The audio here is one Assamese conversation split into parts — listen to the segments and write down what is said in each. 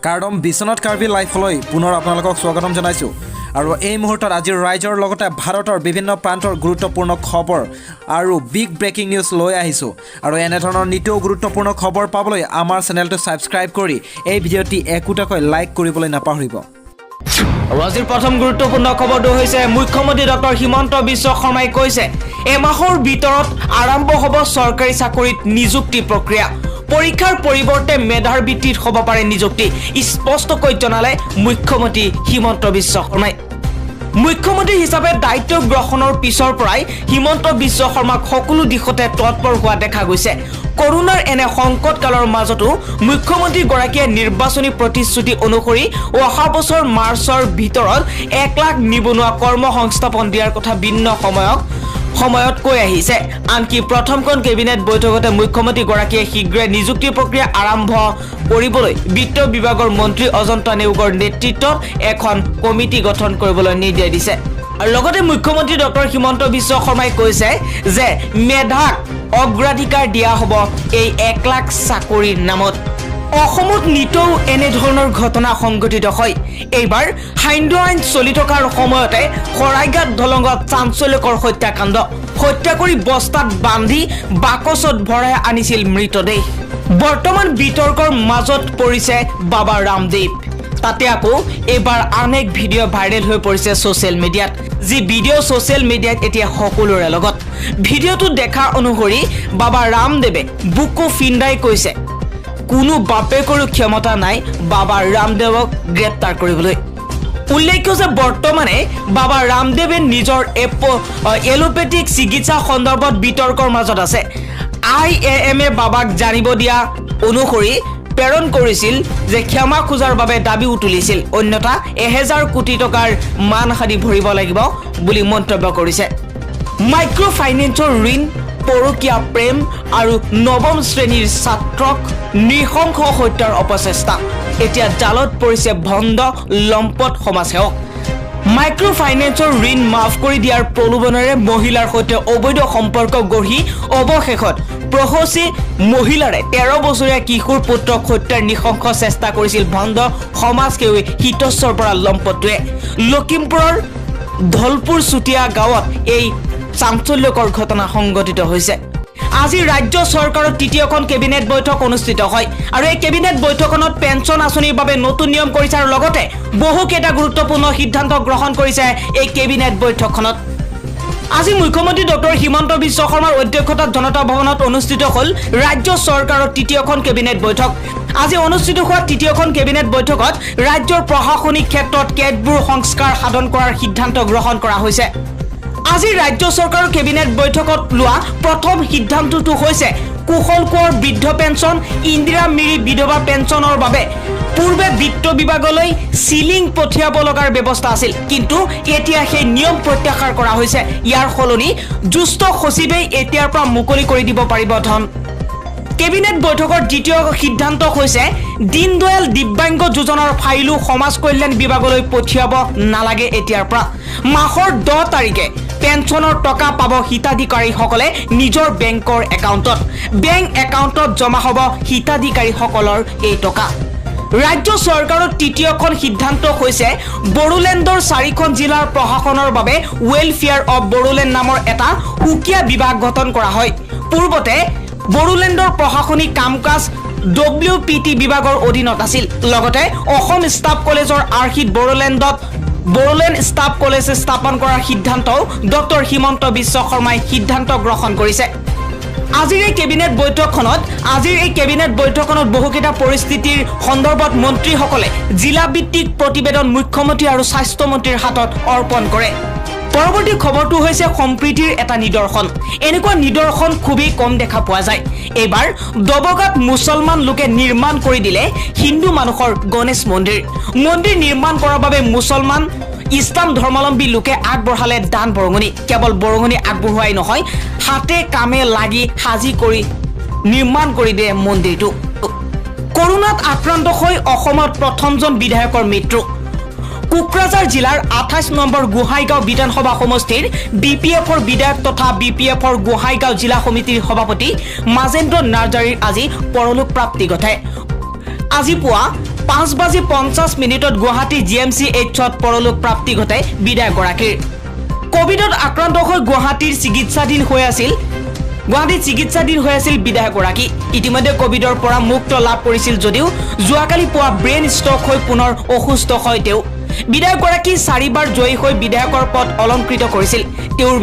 কাৰ্ডম বিশ্বনাথ কাৰ্বি লাইফলৈ পুনৰ আপোনালোকক স্বাগতম জনাইছোঁ। আৰু এই মুহূৰ্তত আজিৰ ৰাইজৰ লগতে ভাৰতৰ বিভিন্ন প্ৰান্তৰ গুৰুত্বপূৰ্ণ খবৰ আৰু বিগ ব্ৰেকিং নিউজ লৈ আহিছোঁ। আৰু এনেধৰণৰ নিতৌ গুৰুত্বপূৰ্ণ খবৰ পাবলৈ আমাৰ চেনেলটো ছাবস্ক্ৰাইব কৰি এই ভিডিঅ'টি একোটাকৈ লাইক কৰিবলৈ নাপাহৰিব। আৰু আজিৰ প্ৰথম গুৰুত্বপূৰ্ণ খবৰটো হৈছে, মুখ্যমন্ত্ৰী ডক্টৰ হিমন্ত বিশ্ব শৰ্মাই কৈছে, এমাহৰ ভিতৰত আৰম্ভ হ'ব চৰকাৰী চাকৰিত নিযুক্তি প্ৰক্ৰিয়া। পৰীক্ষাৰ পৰিৱৰ্তে মেধাৰ ভিত্তিত হ'ব পাৰে নিযুক্তি, স্পষ্টকৈ জনালে মুখ্যমন্ত্ৰী হিমন্ত বিশ্ব শৰ্মাই। মুখ্যমন্ত্ৰী হিচাপে দায়িত্ব গ্ৰহণৰ পিছৰ পৰাই হিমন্ত বিশ্ব শৰ্মাক সকলো দিশতে তৎপৰ হোৱা দেখা গৈছে। কৰোণাৰ এনে সংকটকালৰ মাজতো মুখ্যমন্ত্ৰীগৰাকীয়ে নিৰ্বাচনী প্ৰতিশ্ৰুতি অনুসৰি অহা বছৰ মাৰ্চৰ ভিতৰত 1 লাখ নিবনুৱা কৰ্ম সংস্থাপন দিয়াৰ কথা ভিন্ন সময়ত কৈ আহিছে। আনকি প্ৰথমখন কেবিনেট বৈঠকতে মুখ্যমন্ত্ৰীগৰাকীয়ে শীঘ্ৰে নিযুক্তি প্ৰক্ৰিয়া আৰম্ভ কৰিবলৈ বিত্ত বিভাগৰ মন্ত্ৰী অজন্তা নেওগৰ নেতৃত্বত এখন কমিটি গঠন কৰিবলৈ নিৰ্দেশ দিছে। আৰু লগতে মুখ্যমন্ত্ৰী ডক্টৰ হিমন্ত বিশ্ব শৰ্মাই কৈছে যে মেধাক অগ্ৰাধিকাৰ দিয়া হ'ব এই 1 লাখ চাকৰিৰ নামত। অসমত নিতৌ এনেধৰণৰ ঘটনা সংঘটিত হয়। এইবাৰ সান্ধ্য আইন চলি থকাৰ সময়তে শৰাইঘাট দলঙত চাঞ্চল্যকৰ হত্যাকাণ্ড। হত্যা কৰি বস্তাত বান্ধি বাকচত ভৰাই আনিছিল মৃতদেহ। বৰ্তমান বিতৰ্কৰ মাজত পৰিছে বাবা ৰামদেৱ। তাতে আকৌ এইবাৰ আন এক ভিডিঅ' ভাইৰেল হৈ পৰিছে ছ'চিয়েল মিডিয়াত, যি ভিডিঅ' ছ'চিয়েল মিডিয়াত এতিয়া সকলোৰে লগত। ভিডিঅ'টো দেখা অনুসৰি বাবা ৰামদেৱে বুকু ফিন্দাই কৈছে, কোনো বাপেকৰো ক্ষমতা নাই বাবা ৰামদেৱক গ্ৰেপ্তাৰ কৰিবলৈ। উল্লেখ্য যে বৰ্তমানে বাবা ৰামদেৱে নিজৰ এলোপেথিক চিকিৎসা সন্দৰ্ভত বিতৰ্কৰ মাজত আছে। I A M A বাবাক জানিব দিয়া অনুসৰি প্ৰেৰণ কৰিছিল যে ক্ষমা খোজাৰ বাবে দাবীও তুলিছিল, অন্যথা 1000 কোটি টকাৰ মানহানি ভৰিব লাগিব বুলি মন্তব্য কৰিছে। মাইক্ৰ' ফাইনেন্সৰ ঋণ, পৰকীয়া প্ৰেম আৰু নৱম শ্ৰেণীৰ ছাত্ৰক নৃশংস হত্যাৰ অপচেষ্টা, এতিয়া জালত পৰিছে ভণ্ড লম্পট সমাজসেৱক। মাইক্ৰ' ফাইনেন্সৰ ঋণ মাফ কৰি দিয়াৰ প্ৰলোভনেৰে মহিলাৰ সৈতে অবৈধ সম্পৰ্ক গঢ়ি অৱশেষত প্ৰসূতি মহিলাৰে 13 বছৰীয়া কিশোৰ পুত্ৰক হত্যাৰ নৃশংস চেষ্টা কৰিছিল ভণ্ড সমাজসেৱী হিতেশ্বৰ বৰা লম্পটটোৱে। লখিমপুৰৰ ধলপুৰ চুতীয়া গাঁৱত এই চাঞ্চল্যকৰ ঘটনা সংঘটিত হৈছে। আজি ৰাজ্য চৰকাৰৰ তৃতীয়খন কেবিনেট বৈঠক অনুষ্ঠিত হয় আৰু এই কেবিনেট বৈঠকখনত পেঞ্চন আঁচনিৰ বাবে নতুন নিয়ম কৰিছে আৰু লগতে বহুকেইটা গুৰুত্বপূৰ্ণ সিদ্ধান্ত গ্ৰহণ কৰিছে এই কেবিনেট বৈঠকখনত। আজি মুখ্যমন্ত্ৰী ডক্টৰ হিমন্ত বিশ্ব শৰ্মাৰ অধ্যক্ষতাত জনতা ভৱনত অনুষ্ঠিত হ'ল ৰাজ্য চৰকাৰৰ তৃতীয়খন কেবিনেট বৈঠক। আজি অনুষ্ঠিত হোৱা তৃতীয়খন কেবিনেট বৈঠকত ৰাজ্যৰ প্ৰশাসনিক ক্ষেত্ৰত কেতবোৰ সংস্কাৰ সাধন কৰাৰ সিদ্ধান্ত গ্ৰহণ কৰা হৈছে। আজি ৰাজ্য চৰকাৰৰ কেবিনেট বৈঠকত লোৱা প্ৰথম সিদ্ধান্তটো হৈছে কুশল কোঁৱৰ বৃদ্ধ পেঞ্চন, ইন্দিৰা মিৰি বিধৱা পেঞ্চনৰ বাবে পূৰ্বে বিত্ত বিভাগলৈ চিলিং পঠিয়াব লগাৰ ব্যৱস্থা আছিল, কিন্তু এতিয়া সেই নিয়ম প্ৰত্যাহাৰ কৰা হৈছে। ইয়াৰ সলনি জ্যেষ্ঠ সচিবেই এতিয়াৰ পৰা মুকলি কৰি দিব পাৰিব ধন। কেবিনেট বৈঠকৰ দ্বিতীয় সিদ্ধান্ত হৈছে দীনদয়াল দিব্যাংগ যোজনাৰ ফাইলো সমাজ কল্যাণ বিভাগলৈ পঠিয়াব নালাগে এতিয়াৰ পৰা। মাহৰ 10 তাৰিখে পেঞ্চনৰ টকা পাব হিতাধিকাৰীসকলে নিজৰ বেংকৰ একাউণ্টত। বেংক একাউণ্টত জমা হ'ব হিতাধিকাৰীসকলৰ এই টকা। ৰাজ্য চৰকাৰৰ তৃতীয়খন সিদ্ধান্ত হৈছে বড়োলেণ্ডৰ চাৰিখন জিলাৰ প্ৰশাসনৰ বাবে ৱেলফেয়াৰ অৱ বড়োলেণ্ড নামৰ এটা সুকীয়া বিভাগ গঠন কৰা হয়। পূৰ্বতে বড়োলেণ্ডৰ প্ৰশাসনিক কাম কাজ ডব্লিউ পি টি বিভাগৰ অধীনত আছিল। লগতে অসম ষ্টাফ কলেজৰ আৰ্হিত বড়োলেণ্ডত বড়োলেণ্ড ষ্টাফ কলেজ স্থাপন কৰাৰ সিদ্ধান্তও ডক্টৰ হিমন্ত বিশ্ব শৰ্মাই সিদ্ধান্ত গ্ৰহণ কৰিছে। আজিৰ এই কেবিনেট বৈঠকখনত বহুকেইটা পৰিস্থিতিৰ সন্দৰ্ভত মন্ত্ৰীসকলে জিলাভিত্তিক প্ৰতিবেদন মুখ্যমন্ত্ৰী আৰু স্বাস্থ্যমন্ত্ৰীৰ হাতত অৰ্পণ কৰে। পৰৱৰ্তী খবৰটো হৈছে সম্প্ৰীতিৰ এটা নিদৰ্শন। এনেকুৱা নিদৰ্শন খুবেই কম দেখা পোৱা যায়। এইবাৰ ডবকাত মুছলমান লোকে নিৰ্মাণ কৰি দিলে হিন্দু মানুহৰ গণেশ মন্দিৰ। মন্দিৰ নিৰ্মাণ কৰাৰ বাবে মুছলমান ইছলাম ধৰ্মাৱলম্বী লোকে আগবঢ়ালে দান বৰঙণি। কেৱল বৰঙণি আগবঢ়োৱাই নহয়, হাতে কামে লাগি সাজি কৰি নিৰ্মাণ কৰি দিয়ে মন্দিৰটো। কৰোণাত আক্ৰান্ত হৈ অসমত প্ৰথমজন বিধায়কৰ মৃত্যু। কোকৰাঝাৰ জিলাৰ 28 নম্বৰ গোহাইগাঁও বিধানসভা সমষ্টিৰ বিপিএফৰ বিধায়ক তথা বিপিএফৰ গোহাইগাঁও জিলা সমিতিৰ সভাপতি মাজেন্দ্ৰ নাৰ্জাৰীৰ আজি পৰলোক প্ৰাপ্তি ঘটে। আজি পুৱা 5 বাজি 50 মিনিটত গুৱাহাটী জিএমচি এইচত পৰলোক প্ৰাপ্তি ঘটে বিধায়কগৰাকীৰ। কভিডত আক্ৰান্ত হৈ গুৱাহাটীত চিকিৎসাধীন হৈ আছিল বিধায়কগৰাকী। ইতিমধ্যে কভিডৰ পৰা মুক্ত লাভ কৰিছিল যদিও যোৱাকালি পুৱা ব্ৰেইন ষ্ট্ৰক হৈ পুনৰ অসুস্থ হয় তেওঁ। বিধায়কগৰাকী চাৰিবাৰ জয়ী হৈ বিধায়কৰ পদ অলংকৃত কৰিছিল। তেওঁৰ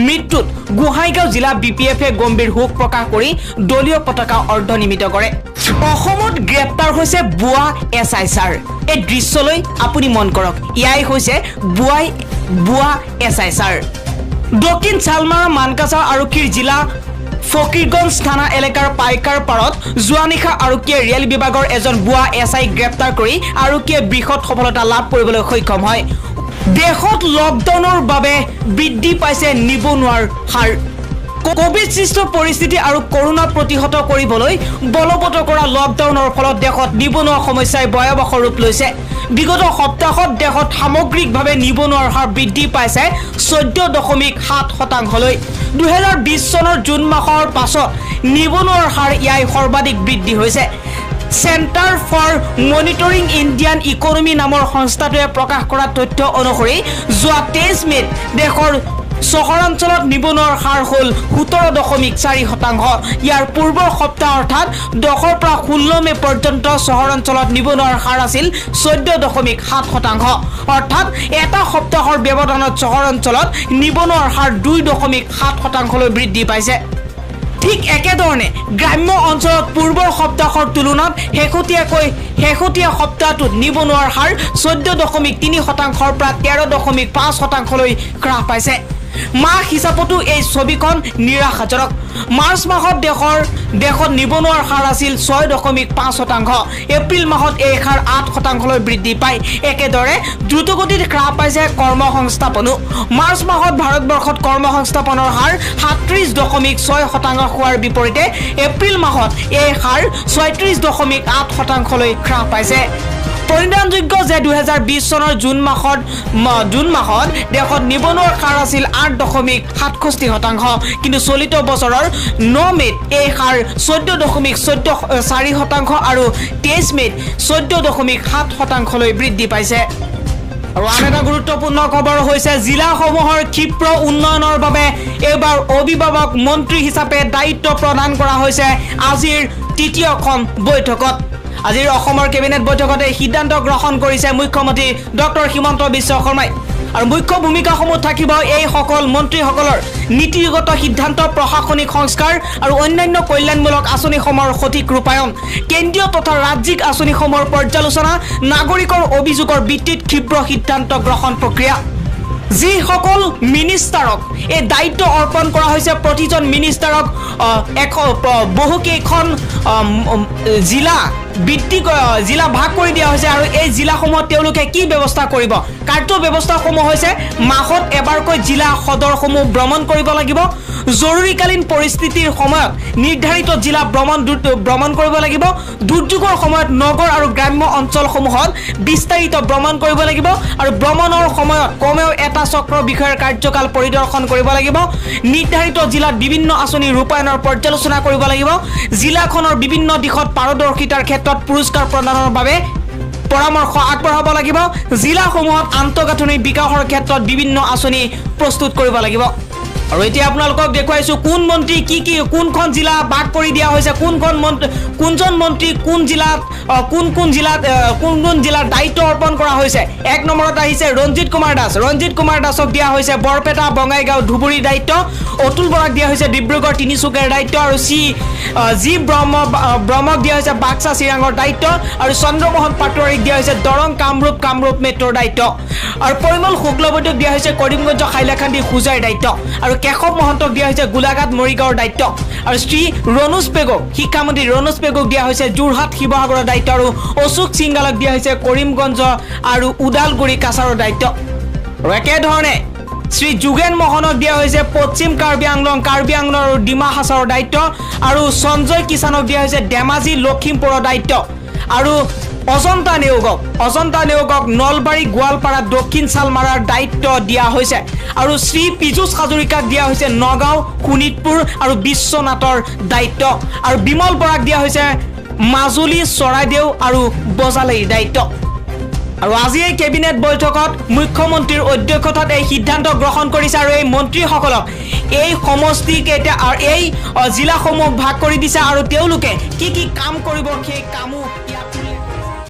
মৃত্যুত গোসাইগাঁও জিলা বিপিএফে গম্ভীৰ শোক প্ৰকাশ কৰি দলীয় পতাকা অৰ্ধনিমিত কৰে। অসমত গ্ৰেপ্তাৰ হৈছে ভুৱা এছ I sir. এই দৃশ্যলৈ আপুনি মন কৰক। এয়াই হৈছে ভুৱা এছ I sir. দক্ষিণ শালমাৰা মানকাছাৰ আৰক্ষীৰ জিলা ফকীৰগঞ্জ থানা এলেকাৰ পাইকাৰ পাৰত যোৱা নিশা আৰক্ষীয়ে ৰেল বিভাগৰ এজন ভুৱা এছ আইক গ্ৰেপ্তাৰ কৰি আৰক্ষীয়ে বৃহৎ সফলতা লাভ কৰিবলৈ সক্ষম হয়। দেশত লকডাউনৰ বাবে বৃদ্ধি পাইছে নিবনুৱাৰ হাৰ। কভিড সৃষ্ট পৰিস্থিতি আৰু কৰোণা প্ৰতিহত কৰিবলৈ বলবৎ কৰা লকডাউনৰ ফলত দেশত নিবনুৱা সমস্যাই ভয়াৱহ ৰূপ লৈছে। বিগত সপ্তাহত দেশত সামগ্ৰিকভাৱে নিবনুৱাৰ হাৰ বৃদ্ধি পাইছে 14.7 শতাংশলৈ। 2020 চনৰ জুন মাহৰ পাছত নিবনুৱাৰ হাৰ ইয়াই সৰ্বাধিক বৃদ্ধি হৈছে। Centre for monitoring Indian economy নামৰ সংস্থাটোৱে প্ৰকাশ কৰা তথ্য অনুসৰি যোৱা 23 মে'ত দেশৰ চহৰাঞ্চলত নিবনুৱাৰ হাৰ হ'ল 17.4 শতাংশ। ইয়াৰ পূৰ্বৰ সপ্তাহ অৰ্থাৎ 10ৰ পৰা 16 মে' পৰ্যন্ত চহৰ অঞ্চলত নিবনুৱাৰ হাৰ আছিল 14.7 শতাংশ। অৰ্থাৎ এটা সপ্তাহৰ ব্যৱধানত চহৰ অঞ্চলত নিবনুৱাৰ হাৰ 2.7 শতাংশলৈ বৃদ্ধি পাইছে। ঠিক একেধৰণে গ্ৰাম্য অঞ্চলত পূৰ্বৰ সপ্তাহৰ তুলনাত শেহতীয়া সপ্তাহটোত নিবনুৱাৰ হাৰ 14.3 শতাংশৰ পৰা 13.5 শতাংশলৈ হ্ৰাস পাইছে। মাহ হিচাপতো এই ছবিখন নিৰাশাজনক। মাৰ্চ মাহত দেশত নিবনুৱাৰ হাৰ আছিল 6.5 শতাংশ। এপ্ৰিল মাহত এই হাৰ 8 শতাংশলৈ বৃদ্ধি পায়। একেদৰে দ্ৰুতগতিত হ্ৰাস পাইছে কৰ্মসংস্থাপনো। মাৰ্চ মাহত ভাৰতবৰ্ষত কৰ্মসংস্থাপনৰ হাৰ 37.6 শতাংশ হোৱাৰ বিপৰীতে এপ্ৰিল মাহত এই হাৰ 36.8 শতাংশলৈ হ্ৰাস পাইছে। প্ৰণিধানযোগ্য যে 2020 চনৰ জুন মাহত দেশত নিবনুৱাৰ হাৰ আছিল 8.67 শতাংশ। কিন্তু চলিত বছৰৰ 9 মে'ত এই হাৰ 14.144 শতাংশ আৰু 23 মে'ত 14.7 শতাংশলৈ বৃদ্ধি পাইছে। আৰু আন এটা গুৰুত্বপূৰ্ণ খবৰ হৈছে, জিলাসমূহৰ ক্ষীপ্ৰ উন্নয়নৰ বাবে এইবাৰ অভিভাৱক মন্ত্ৰী হিচাপে দায়িত্ব প্ৰদান কৰা হৈছে আজিৰ তৃতীয়খন বৈঠকত। আজিৰ অসমৰ কেবিনেট বৈঠকত এই সিদ্ধান্ত গ্ৰহণ কৰিছে মুখ্যমন্ত্ৰী ডক্টৰ হিমন্ত বিশ্ব শৰ্মাই। আৰু মুখ্য ভূমিকাসমূহ থাকিব এইসকল মন্ত্ৰীসকলৰ নীতিগত সিদ্ধান্ত, প্ৰশাসনিক সংস্কাৰ আৰু অন্যান্য কল্যাণমূলক আঁচনিসমূহৰ সঠিক ৰূপায়ণ, কেন্দ্ৰীয় তথা ৰাজ্যিক আঁচনিসমূহৰ পৰ্যালোচনা, নাগৰিকৰ অভিযোগৰ ভিত্তিত ক্ষীপ্ৰ সিদ্ধান্ত গ্ৰহণ প্ৰক্ৰিয়া। যিসকল মিনিষ্টাৰক এই দায়িত্ব অৰ্পণ কৰা হৈছে, প্ৰতিজন মিনিষ্টাৰক বহুকেইখন জিলা ভিত্তিক জিলা ভাগ কৰি দিয়া হৈছে। আৰু এই জিলাসমূহত তেওঁলোকে কি ব্যৱস্থা কৰিব? কাৰ্য ব্যৱস্থাসমূহ হৈছে মাহত এবাৰকৈ জিলা সদৰসমূহ ভ্ৰমণ কৰিব লাগিব, জৰুৰীকালীন পৰিস্থিতিৰ সময়ত নিৰ্ধাৰিত জিলা ভ্ৰমণ কৰিব লাগিব, দুৰ্যোগৰ সময়ত নগৰ আৰু গ্ৰাম্য অঞ্চলসমূহত বিস্তাৰিত ভ্ৰমণ কৰিব লাগিব আৰু ভ্ৰমণৰ সময়ত কমেও এটা চক্ৰ বিষয়াৰ কাৰ্যকাল পৰিদৰ্শন কৰিব লাগিব, নিৰ্ধাৰিত জিলাত বিভিন্ন আঁচনি ৰূপায়ণৰ পৰ্যালোচনা কৰিব লাগিব, জিলাখনৰ বিভিন্ন দিশত পাৰদৰ্শিতাৰ ক্ষেত্ৰত পুৰস্কাৰ প্ৰদানৰ বাবে পৰামৰ্শ আগবঢ়াব লাগিব, জিলাসমূহত আন্তঃগাঁথনি বিকাশৰ ক্ষেত্ৰত বিভিন্ন আঁচনি প্ৰস্তুত কৰিব লাগিব। আৰু এতিয়া আপোনালোকক দেখুৱাইছো কোন মন্ত্ৰী কি কি কোনখন জিলা ভাগ কৰি দিয়া হৈছে, কোনখন মন্ত্ৰী, কোনজন মন্ত্ৰী কোন জিলাত কোন কোন জিলাত কোন কোন জিলাৰ দায়িত্ব অৰ্পণ কৰা হৈছে। 1 নম্বৰত আহিছে ৰঞ্জিত কুমাৰ দাস। ৰঞ্জিত কুমাৰ দাসক দিয়া হৈছে বৰপেটা, বঙাইগাঁও, ধুবুৰীৰ দায়িত্ব। অতুল বৰাক দিয়া হৈছে ডিব্ৰুগড়, তিনিচুকীয়াৰ দায়িত্ব। আৰু জি ব্ৰহ্মক দিয়া হৈছে বাক্সা, চিৰাঙৰ দায়িত্ব। আৰু চন্দ্ৰমোহন পাটোৱাৰীক দিয়া হৈছে দৰং, কামৰূপ, কামৰূপ মেট্ৰ'ৰ দায়িত্ব। আৰু পৰিমল শুক্লবৈদ্যক দিয়া হৈছে কৰিমগঞ্জ, হাইলাকান্দি, হোজাইৰ দায়িত্ব। আৰু কেশৱ মহন্তক দিয়া হৈছে গোলাঘাট, মৰিগাঁৱৰ দায়িত্ব। আৰু শ্ৰী ৰণোজ পেগুক, শিক্ষামন্ত্ৰী ৰণোজ পেগুক দিয়া হৈছে যোৰহাট, শিৱসাগৰৰ দায়িত্ব। আৰু অশোক সিংগালক দিয়া হৈছে কৰিমগঞ্জ আৰু ওদালগুৰি, কাছাৰৰ দায়িত্ব। আৰু একেধৰণে শ্ৰী যোগেন মহনক দিয়া হৈছে পশ্চিম কাৰ্বি আংলং, কাৰ্বি আংলং আৰু ডিমা হাছাওৰ দায়িত্ব। আৰু সঞ্জয় কিষাণক দিয়া হৈছে ধেমাজি, লখিমপুৰৰ দায়িত্ব। আৰু অজন্তা নেওগক নলবাৰী, গোৱালপাৰা, দক্ষিণ শালমাৰাৰ দায়িত্ব দিয়া হৈছে। আৰু শ্ৰী পীযুষ হাজৰিকাক দিয়া হৈছে নগাঁও, শোণিতপুৰ আৰু বিশ্বনাথৰ দায়িত্ব। আৰু বিমল বৰাক দিয়া হৈছে মাজুলী, চৰাইদেউ আৰু বজালীৰ দায়িত্ব। আৰু আজি এই কেবিনেট বৈঠকত মুখ্যমন্ত্ৰীৰ অধ্যক্ষতাত এই সিদ্ধান্ত গ্ৰহণ কৰিছে আৰু এই মন্ত্ৰীসকলক এই সমষ্টিকেইটা আৰু এই জিলাসমূহ ভাগ কৰি দিছে আৰু তেওঁলোকে কি কি কাম কৰিব সেই কামো